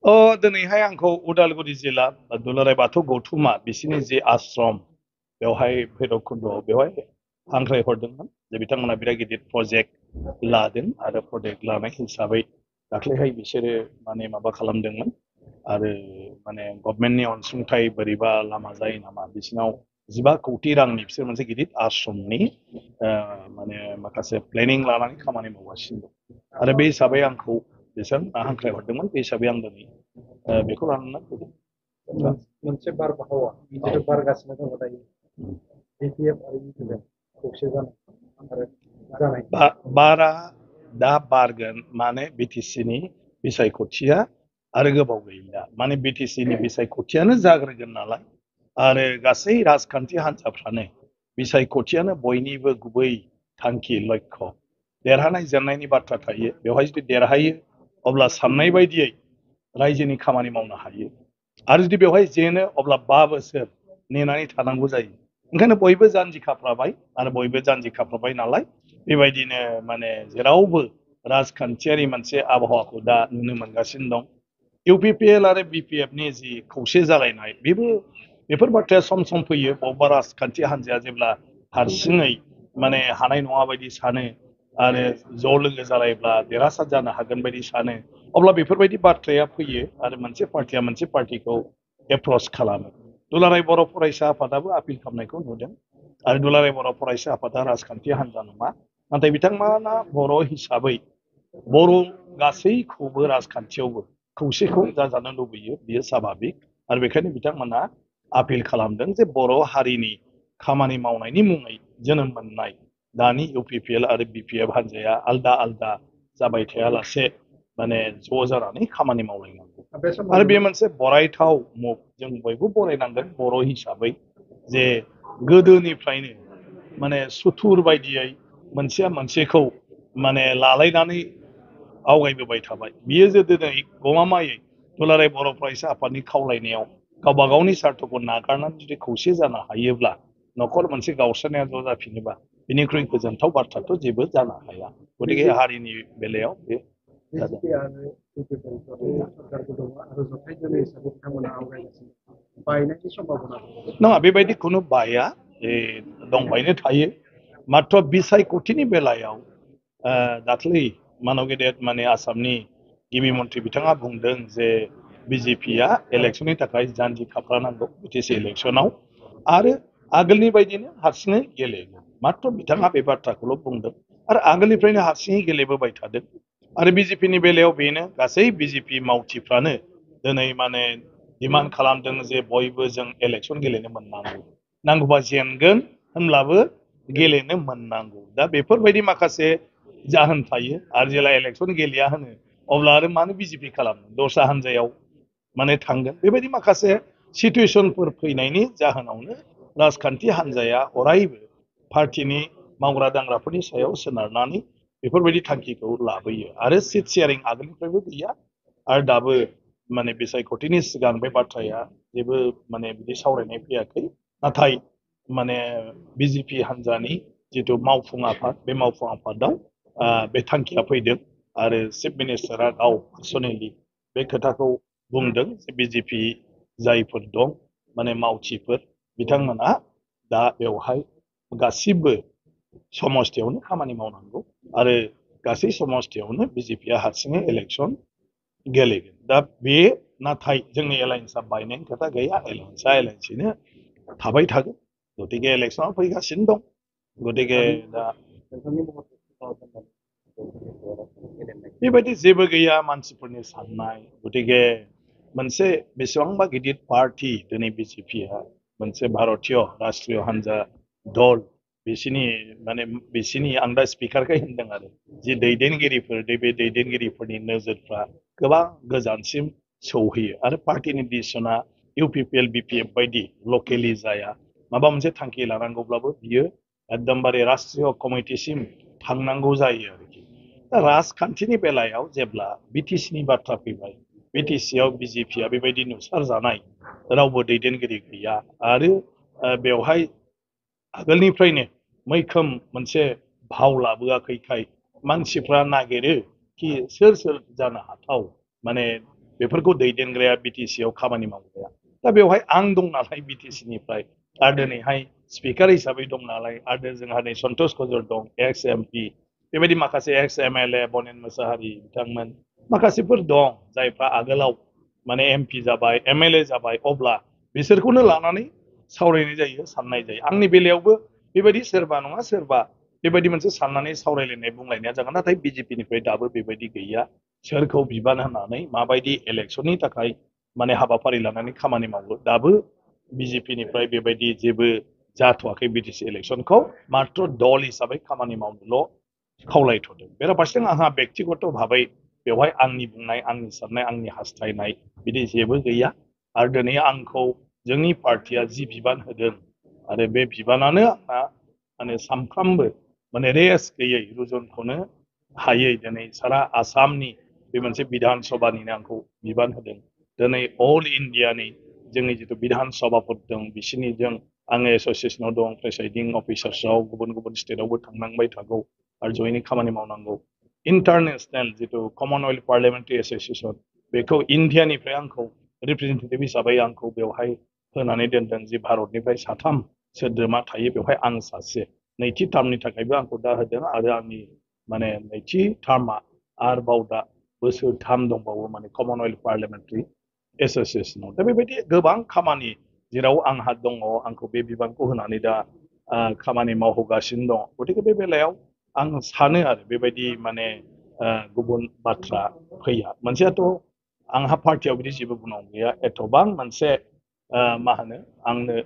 दिनैहाय आंखौ उदालगुरि जिल्ला दुलाराय बाथौ गौथुमा बिसिनि जे आश्रम बेवहाय भैरबकुन्द'आव बेवहाय हांख्रायहरदोंमोन जे बिथांमोना बिराद गिदिर प्रजेक्ट लादों आरो प्रजेक्ट लानाय हिसाबै दाख्लैहाय बिसोरो माने माबा खालामदोंमोन आरो माने गभर्नमेन्टनि अनसुंथाइ बोरैबा लामा जायो नामा बिसिनाव 15 कौटि रांनि बिसोर मोनसे गिदिर आश्रमनि माने माखासे प्लेनिं लानानै खामानि मावगासिनो दं आरो बे हिसाबै आंखौ बिसोर हांख्रायहरदोंमोन बे हिसाबै आं दिनै बेखौ लानानै फैदों मोनसे बारहावा बिदिनो बारगासिनो दङ दायो बिपिएफ आरो इउपिएफ खौसे जानाय आरो जानाय बारा दा बारगोन माने बिटिसिनि बिसायख'थिया आरो गोबाव गैला माने बिटिसिनि बिसायख'थियानो जाग्रोगोन नालाय आरो गासै राजखान्थि हान्जाफ्रानो बिसायख'थियानो बयनिबो गुबै थांखि लक्ष्य देरहानाय जेननायनि बाथ्रा थायो बेवहाय जुदि देरहायो अब्ला साननाय बायदियै रायजोनि खामानि मावनो हायो आरो जुदि बेवहाय जेनो अब्ला 5 बोसोर नेनानै थानांगौ जायो ओंखायनो बयबो जानजि खाफ्राबाय आरो बयबो जानजि खाफ्राबाय नालाय बेबायदिनो माने जेरावबो राजखान्थियारि मोनसे आबहावाखौ दा नुनो मोनगासिनो दं इउपिपिएल आरो बिपिएफनि जि खौसे जालायनाय बेफोर बाथ्राया सम सम फैयो बबेबा राजखान्थि हान्जाया जेब्ला हारसिङै माने हानाय नङा बायदि सानो आरो ज' लोगो जालायब्ला देरहासार जानो हागोन बायदि सानो अब्ला बेफोरबायदि बाथ्राया फैयो आरो मोनसे पार्टिया मोनसे पार्टिखौ एप्रच खालामो दुलाराय बर' फरायसा आफादाबो आपिल खालामनायखौ नुदों आरो दुलाराय बर' फरायसा आफादा राजखान्थि हान्जा नङा नाथाय बिथांमोना बर' हिसाबै बर' गासैखौबो राजखान्थियावबो खौसेखौ जाजानो लुबैयो बियो स्वाभाबिक आरो बेखायनो बिथांमोना आपिल खालामदों जे बर' हारिनि खामानि मावनायनि मुङै जोनोम मोननाय दानि इउपिपिएल आरो बिपिएफ हान्जाया आलदा आलदा जाबाय थायालासे माने ज' जानानै खामानि मावलायनांगौ आरो बे मोनसे बरायथाव मुभ जों बयबो बरायनांगोन बर' हिसाबै जे गोदोनिफ्रायनो माने सुथुर बायदियै मोनसेया मोनसेखौ माने लालायनानै आवगायबोबाय थाबाय बियो जे दिनै गमामायै दुलाराय बर' फरायसा आफादनि खावलायनायाव गावबा गावनि सार्थखौ नागारनानै जुदि खौसे जानो हायोब्ला न'खर मोनसे गावस्रानाया ज' जाफिनोबा बिनिख्रुइ गोजोनथाव बाथ्राथ' जेबो जानो हाया गतिके हारिनि बेलायाव बे बिजेपि आरो इउपिपिएल सरकारबो दङ आरो जथाय दोलो हिसाबै बिथांमोना आवगायगासिनो बायनायनि सम्भाबना नङा बेबायदि खुनु बाया दंबायनो थायो मात्र बिसायख'थिनि बेलायाव दाख्लै मानव गेदेर माने आसामनि गिबि मन्थ्रि बिथाङा बुंदों जे बिजेपिया इलेक्सननि थाखाय जानजि खाफ्रानांगौ बिटिसि इलेक्सनाव आरो आगोलनि बायदिनो हारसिङै गेलेगोन मात्र बिथाङा बे बाथ्राखौल' बुंदों आरो आगोलनिफ्रायनो हारसिङै गेलेबोबाय थादों आरो बिजेपिनि बेलायाव बेनो गासै बिजेपि मावथिफ्रानो दिनै माने डिमान्ड खालामदों जे बयबो जों इलेक्सन गेलेनो मोननांगौ नांगौबा जेनगोन होनब्लाबो गेलेनो मोननांगौ दा बेफोरबायदि माखासे जाहोन थायो आरो जेला इलेक्सन गेलेया होनो अब्ला आरो मानो बिजेपि खालामो दस्रा हान्जायाव माने थांगोन बेबायदि माखासे सिटुएसनफोर फैनायनि जाहोनावनो राजखान्थि हान्जाया अरायबो पार्टिनि मावग्रा दांग्राफोरनि सायाव सोनारनानै बेफोरबायदि थांखिखौ लाबोयो आरो सिट शेयारिं आगोलनिफ्रायबो गैया आरो दाबो माने बिसायख'थिनि सिगां बे बाथ्राया जेबो माने बिदि सावरायनाय फैयाखै नाथाय माने बिजेपि हान्जानि जिथु मावफुं आफाद बे मावफुं आफादाव बे थांखिया फैदों आरो चिफ मिनिस्टारा गाव पार्सनेलि बे खोथाखौ बुंदों जे बिजेपि जायफोर दं माने मावथिफोर बिथांमोना दा बेवहाय गासिबो समस्थियावनो खामानि मावनांगौ आरो गासै समस्थियावनो बिजेपिया हारसिङै इलेक्सन गेलेगोन दा बे नाथाय जोंनि एलायन्सआ बायनायनि खोथा गैया एलायन्सआ एलायन्सयैनो थाबाय थागोन गतिके इलेक्सनाव फैगासिनो दं गतिके दा बेबायदि जेबो गैया मानसिफोरनि साननाय गतिके मोनसे बेसेबांबा गिदिर पार्टि दिनै बिजेपिया मोनसे भारतीय राष्ट्रीय हान्जा दल बिसिनि माने बिसिनि आं दा स्पिकारखाय होनदों आरो जि दैदेनगिरिफोर बे दैदेनगिरिफोरनि नोजोरफ्रा गोबां गोजानसिम सौहैयो आरो पार्टिनि डिसिसना इउपिपिएल बिपिएफ बायदि लकेलि जाया माबा मोनसे थांखि लानांगौब्लाबो बियो एकदमबारे राष्ट्रीय कमिटिसिम थांनांगौ जायो आरोखि दा राजखान्थिनि बेलायाव जेब्ला बिटिसिनि बाथ्रा फैबाय बिटिसियाव बिजेपिया बेबायदि नुसारजानाय रावबो दैदेनगिरि गैया आरो बेवहाय आगोलनिफ्रायनो मैखोम मोनसे भाव लाबोआखैखाय मानसिफ्रा नागिरो कि सोर सोर जानो हाथाव माने बेफोरखौ दैदेनग्राया बिटिसिआव खामानि मावग्राया दा बेवहाय आं दं नालाय बिटिसि निफ्राय आरो दिनैहाय स्पिकार हिसाबै दं नालाय आरो जोंहा नै सन्तोष कजर दं एक्स एमपि बेबायदि माखासे एक्स एमएलए बनेन मोसाहारि बिथांमोन माखासेफोर दं जायफ्रा आगोलाव माने एमपि जाबाय एमएलए जाबाय अब्ला बिसोरखौनो लानानै सावरायनाय जायो साननाय जायो आंनि बेलायावबो बेबायदि सोरबा नङा सोरबा बेबायदि मोनसे साननानै सावरायलायनाय बुंलायनाया जागोन नाथाय बिजेपि निफ्राय दाबो बेबायदि गैया सोरखौ बिबान होनानै माबायदि इलेक्सननि थाखाय माने हाबाफारि लानानै खामानि मावो दाबो बिजेपि निफ्राय बेबायदि जेबो जाथ'वाखै बिटिसि इलेक्सनखौ मात्र दल हिसाबै खामानि मावनोल' खावलायथ'दों बेराफारसेथिं आंहा बेक्तिगत भाबै बेवहाय आंनि बुंनाय आंनि साननाय आंनि हास्थायनाय बिदि जेबो गैया आरो दिनै आंखौ जोंनि पार्टिया जि बिबान होदों आरो बे बिबानानो आंहा माने सानफ्रामबो माने रेस गैयै रुजुनखौनो हायै दिनै सारा आसामनि बे मोनसे बिधान सभानिनो आंखौ बिबान होदों दिनै अल इण्डियानि जोंनि जिथु बिधान सभाफोर दं बिसोरनिजों आङो एस'सियेसनाव दं प्रेसाइडिं अफिसार्सआव गुबुन गुबुन स्टेटआवबो थांनांबाय थागौ आरो जयैनो खामानि मावनांगौ इन्टारनेसनेल जिथु कमनवेल्थ पार्लियामेन्टारि एस'सियेसन बेखौ इण्डियानिफ्राय आंखौ रिप्रेजेन्टेटिभ हिसाबै आंखौ बेवहाय होनानै दोनदों जि भारतनिफ्राय साथाम सोद्रोमा थायो बेवहाय आं सासे नैथि टार्मनि थाखायबो आंखौ दा होदों आरो आंनि माने नैथि टार्मआ आरोबाव दा बोसोरथाम दंबावो माने कमनवेल्थ पार्लियामेन्टारि एस'सियेसनाव दा बेबायदि गोबां खामानि जेराव आंहा दङ आंखौ बे बिबानखौ होनानै दा खामानि मावहोगासिनो दं गतिके बे बेलायाव आं सानो आरो बेबायदि माने गुबुन बाथ्रा फैया मोनसेयाथ' आंहा पार्टियाव बिदि जेबो गुनाव गैया एथबां मोनसे मा होनो आंनो